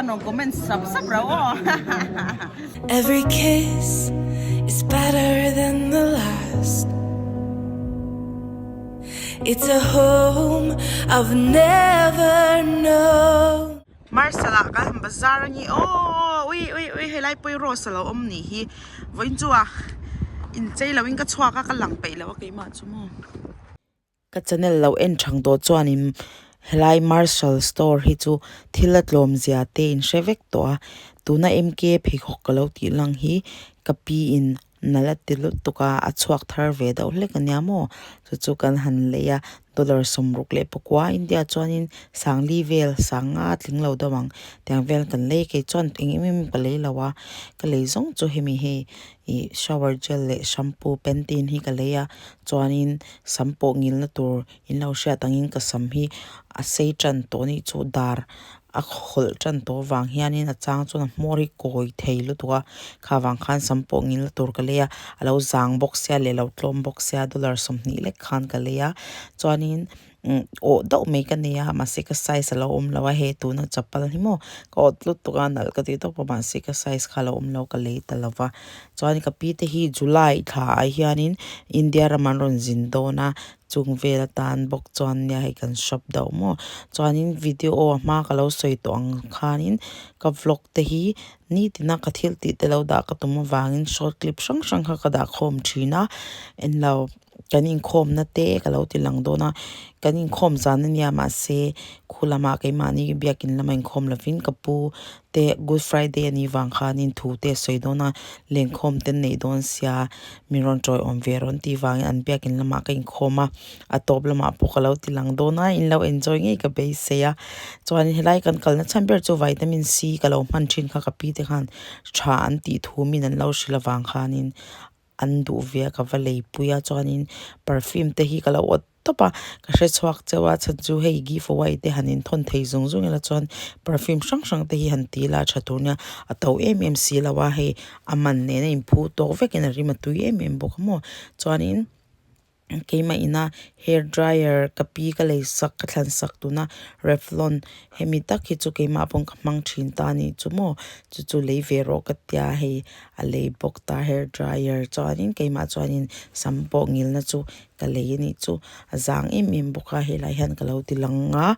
chuan rawn comment sap sap rau aw. Every kiss is better than the last It's a home I've never known. Marshal ah kan han bazar a ni aw ui ui ui helai pawh hi rose a lo awm nih hi vawiin chu a inchei loin ka chhuak a ka lang peih lo a keimah chu maw. Ka channel lo en thang tawh chuanin helai Marshal store hi chu thil a tlawm zia te in hre vek tawh a tuna M_K pheikhawk ka lo tih lang hi ka pi in nalh a ti lutuk a a chhuak thar ve deuh hlek ania maw chu chu kan han lei a dollar sawmruk leh pakua India chuanin sangli vel sanga tling lo deuh ang tiang vel kan lei kei chuan eng em em ka lei lo a ka lei zawng chu hemi hei ih shower gel leh shampoo pantene hi ka lei a chuanin sam pawh ngilna tur in lo hriat angin ka sam hi a sei tan tawh anih chu dar a khawlh tan tawh avang hianin a chang chuan a hmawr hi kawi thei lutuk a kha vang khan sam pawh ngilna tur ka lei a a lo zang bawk sia leh lo tlawm bawk sia dollar 20 lek khan ka lei a chuanin umm awh deuh mai ka nei a mahse ka size a lo awm lo a hei tuna chapal hi maw ka awt lutuk a nalh ka ti tawp a mahse ka size kha a lo awm lo ka lei ta lo va chuan ka pi te hi July thla ah hianin India ramah an rawn zin dawn a chung vel atan bawk chuan nia hei kan shop deuh maw chuanin video a hma ka lo sawi tawh ang khanin ka vlog te hi nitin a ka thil tih te lo dah ka tum avangin short clip hrang hrang kha ka dah khawm thin a englo. Kan inkhawmna te ka lo ti lang dawn a kan inkhawm zan ania mahse khu lamah keimahni biakin lama inkhawm lovin ka pu te good friday anih vang khanin thu te a sawi dawn a lenkhawm te an neih dawn sia min rawn tawiawm ve rawn tih vangin an biakin lamah ka inkhawm a a tawp lamah pawh ka lo ti lang dawn a in lo enjoy ngei ka beisei a chuan helai kan kalna chhan ber chu vitamin C ka lo hman thin kha ka pi te khan tha an tih thu min an lo hrilh avang khanin. an duh ve a ka va lei pui a chuanin perfume te hi ka lo awt tawp a ka hre chhuak cheu a chhan chu hei give away te han in thawn thei zung zung ila chuan perfume hrang hrang te hi han ti ila a tha tur nia a to em em si lo a hei a man nen a in phu tawk vekin a rim a tui em em bawk a maw chuanin. Keimah ina hair dryer ka pi ka lei sak ka thlan sak tuna Revlon hemi tak hi chu keimah pawn ka hmang thin ta a nih chu maw chu chu lei ve rawh ka tia hei a lei bawk ta hair dryer chuanin keimah chuanin sam pawh ngilna chu ka lei a nih chu a zang em em bawk a helai hian ka lo ti lang a.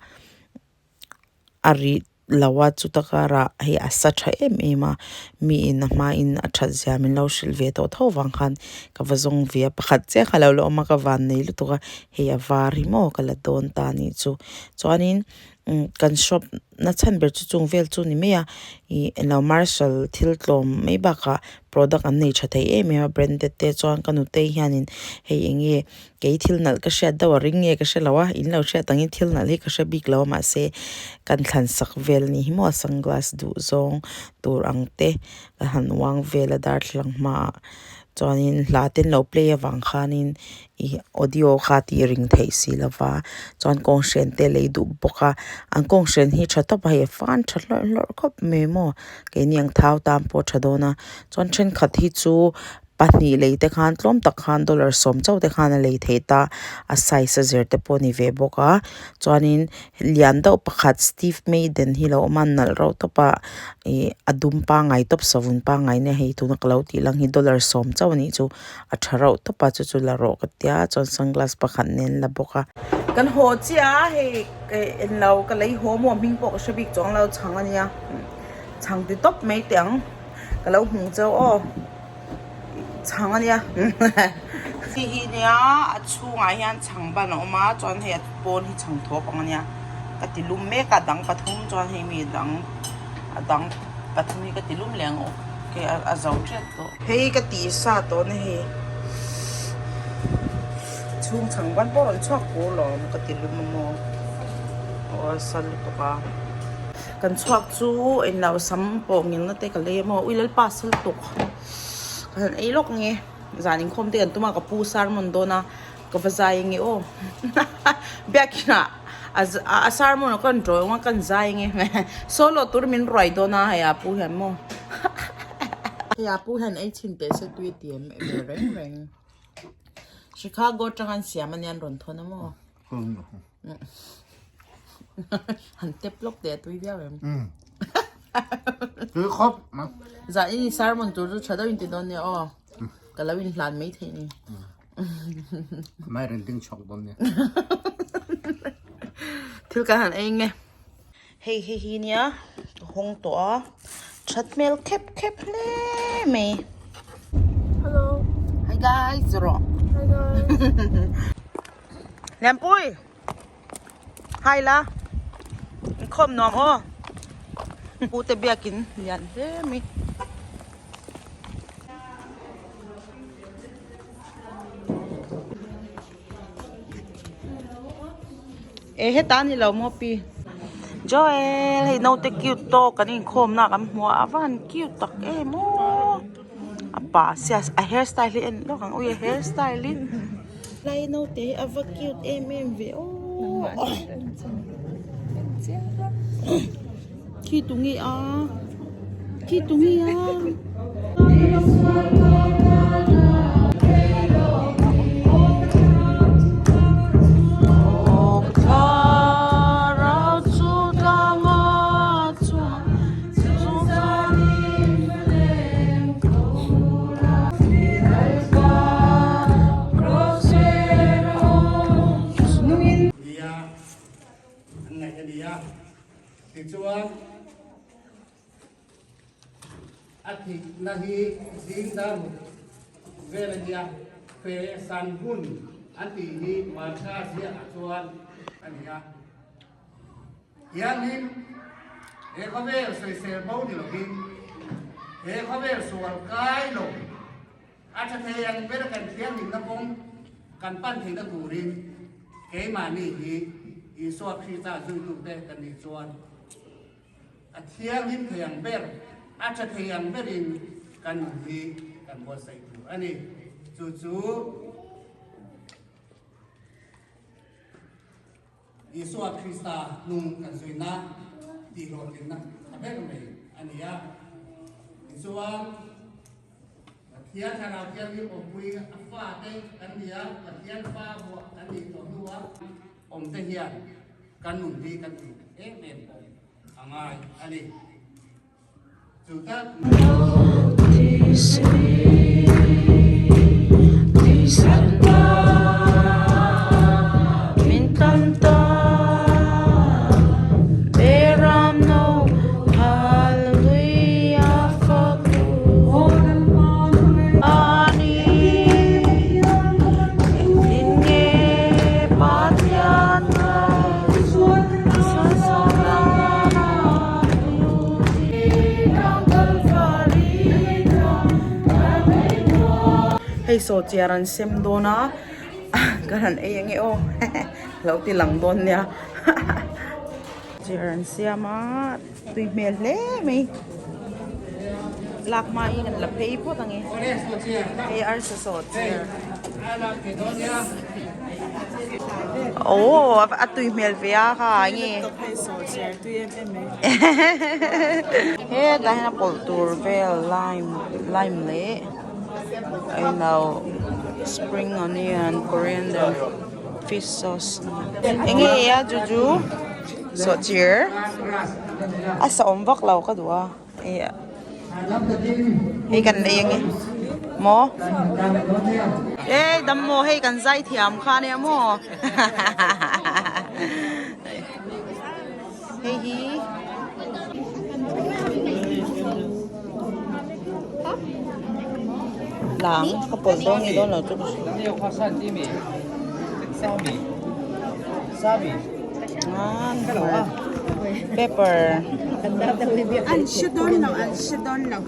a rih lo a chuta karah hei a sa tha em em a mi in a hma in a that zia min lo hrilh ve tawh tho vang khan ka va zawng ve a pakhat chiah kha a lo la awm a ka van nei lutuk a hei a var hi maw ka la dawn ta a nih chu chuanin umm kan shop na chhan ber chu chung vel chu a ni mai a ih eng lo marshal thil tlawm mai bakah product an nei tha thei em em a branded te chuan ka nutei hianin hei eng nge. Kei thil nalh ka hriat deuh a ring nge ka hre lo a, in lo hriat angin thil nalh hi ka hre bik lo a mahse kan thlan sak vel a ni hi maw sunglass duh zawng tur ang te ka han uang vel a darthlalang hmaah chuanin hla te an lo play avang khanin ih audio kha tih ring theih si lo va chuan kawnghren te lei duh bawk a an kawnghren hi tha tawp a hei a fan tha hlawrh hlawrh khawp mai maw keini ang thau tan pawh a tha dawn a chuan thenkhat hi chu. Pahnih lei te khan tlawm tak khan dollar 10 chauh te khan a lei thei ta a size a zir te pawh a ni ve bawk a chuanin lian deuh pakhat steve maiden hi lo awm a nalh reuh tawp a ih a dum pangngai tawp savun pangngai nia hei tuna ka lo tih lang hi dollar 10 chauh a nih chu a tha reuh tawp a chu chu la rawh ka tia chuan sunglass pakhat nen la bawk a. Kan haw chiah a hei englo ka lei haw maw hming pawh ka hre bik chuang lo chhang a nia chhang ti tawp mai teh ang ka lo hmuh chauh aw. Chhang a nia hei hi nia a chhungah hian chhang ban a awm a chuan hei a pawn hi chhang thawp ang a nia ka ti lum mek a dang pathum chuan hei mi dang a dang pathum hi ka ti lum leh ang aw okay a zo tep tawh. Hei ka tih sa tawh na hei chhung chhang ban pawh a rawn chhuak pur lo ang ka ti lum a maw aw a sa lutuk a. Kan chhuak chu englo sam pawh ngilna te ka lei a maw ui lalpa sal tuk ka han ei lawk nge zan inkhawm te kan tum a ka pu sermon dawn a ka va zai nge aw biakin ah a sermon ah ka rawn tawih ang a ka rawn zai nge solo tur min ruai dawn a hei a pu hian maw hei a pu hian ei chhin teh se tui a ti em ve reng reng Chicago atang an siam ania an rawn thawn a maw. Han tep lawk teh a tui viau em. Tui khawp mai. Zah in i sermon tur chu tha deuh in ti dawn nia aw. Ka lo in hlan mai thei ni. Mai ren ding chhawk dawn nia. Thil kan han ei nge. Hei hei hi nia ka hawng tawh a that hmel khep khep hle mai. Hello. Hi guys rawh. Hi guys. Lianpui. Hi la. Inkhawm nuam aw. Pu te biakin lian hle mai. E heta a ni lo maw pi Joel hei naute cute tawk kan inkhawm na kan hmu a a van cute tak em aw a pa sia a hair style hi en lawk ang ui a hair style hi lai naute hi a va cute em em ve aw khi tu nge a khi tu nge a. Nia an ngaih a ni a, tichuan a thihna hi zing dar ruk vel a nia, fe san hun an tih hi Martha ziakah chuan a ni a. Thianghlim, he khawvel sawisel bo ni lovin, he khawvel sual kai lo, a tha thei ang ber kan thianghlimna kawng kan pan theihna turin keimahni hi Isua Krista zuitute kan nih chuan a thianghlim thei ang ber, a tha thei ang berin kan nun hi kan buatsaih tur a ni. Chu chu. Isua Krista hnung kan zuina tihhlawhtlinna tha ber mai a ni a. Tichuan, Pathian Thlarau Thianghlim awmpui a fate kan ni a, Pathian fa vuah kan nih tawh hnua awmte hian kan nun hi kan uluk em em pawh a ngai a ni. Chu tak. Hei saw chiar an sem dawn a ka han ei ange aw lo ti lang dawn nia chiar an siam a tui hmel hle mai lak hma in an la phei phawt ange hei arsa saw chiar Aw a tui hmel ve a kha enge hetah hian a pawlh tur vel lime lime leh eng lo spring onion coriander fish sauce enge a chu chu sawhchir a sawm vak lo ka duh a. Hei kan ei ange maw e dam maw hei kan zai thiam kha ania maw hei hi lang ka pawlh dawn nge dawn lo chu ka hria Pepper. An hre dawn lo, an hre dawn lo.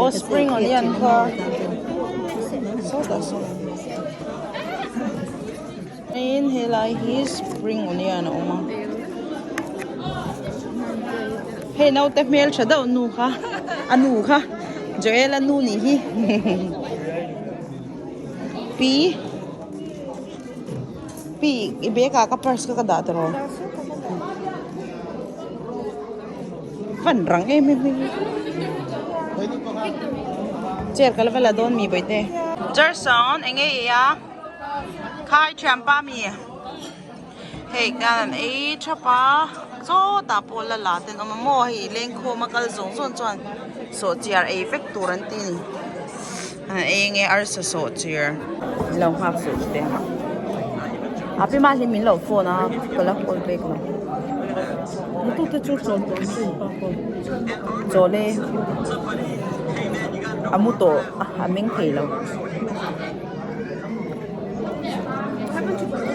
Oh, spring onion kha. Sawtah saw. In helai hi spring onion a awm a. Hei naute hmel tha deuh nu kha, a nu kha. Joel a nu nih hi. Pi. Pi i bag ah ka purse kha ka dah tawh rawh fan rang em em em chair ka la va la dawn mi bawihte Jarson eng nge i a khai thianpa mi hei kan ei thap a. Sawtah pawh la la te an awm a maw hei lengkhawm a kal zawng zawng chuan sawhchiar ei vek tur an ti a ni a eng nge arsa sawhchiar min lo nghak suh chu teh a pi mahni min lo phone a ka la call back lo chawl e a mu tawh a meng thei lo.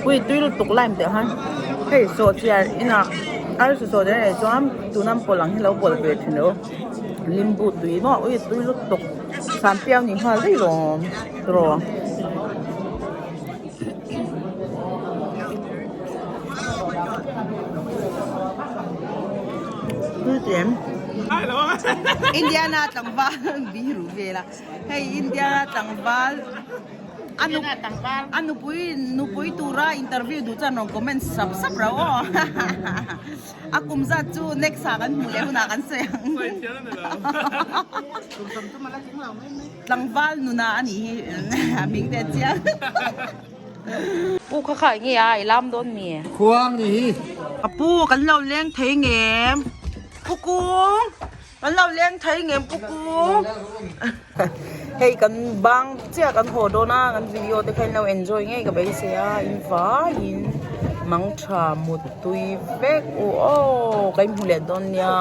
Ui tui lutuk lime teh khan hei sawhchiar inah arsa sawhchiar a nih chuan tuna an pawlh ang hi lo pawlh ve thin lo limbu tui maw ui tui lutuk sanpiau ni nghal daih lawm tiraw. Tui tih em Indiana tlangval biru vel a hei Indiana tlangval. A nupui nupui tura interview duh chuan rawn comment sap sap rau aw a kum zat chu next ah kan hmuh leh hunah kan sawi ang tlangval nuna a nih hi a hming te a chiang pu kha kha enge a i lam dawn mi Khuang ni hi a pu kan lo leng thei ngem pu kung Kan lo leng thei ngem pu kung. Hei kan bang chiah kan haw dawn a kan video te kha in lo enjoy ngei ka beisei a in vaiin mang tha mut tui vek u aw ka inhmu leh dawn nia.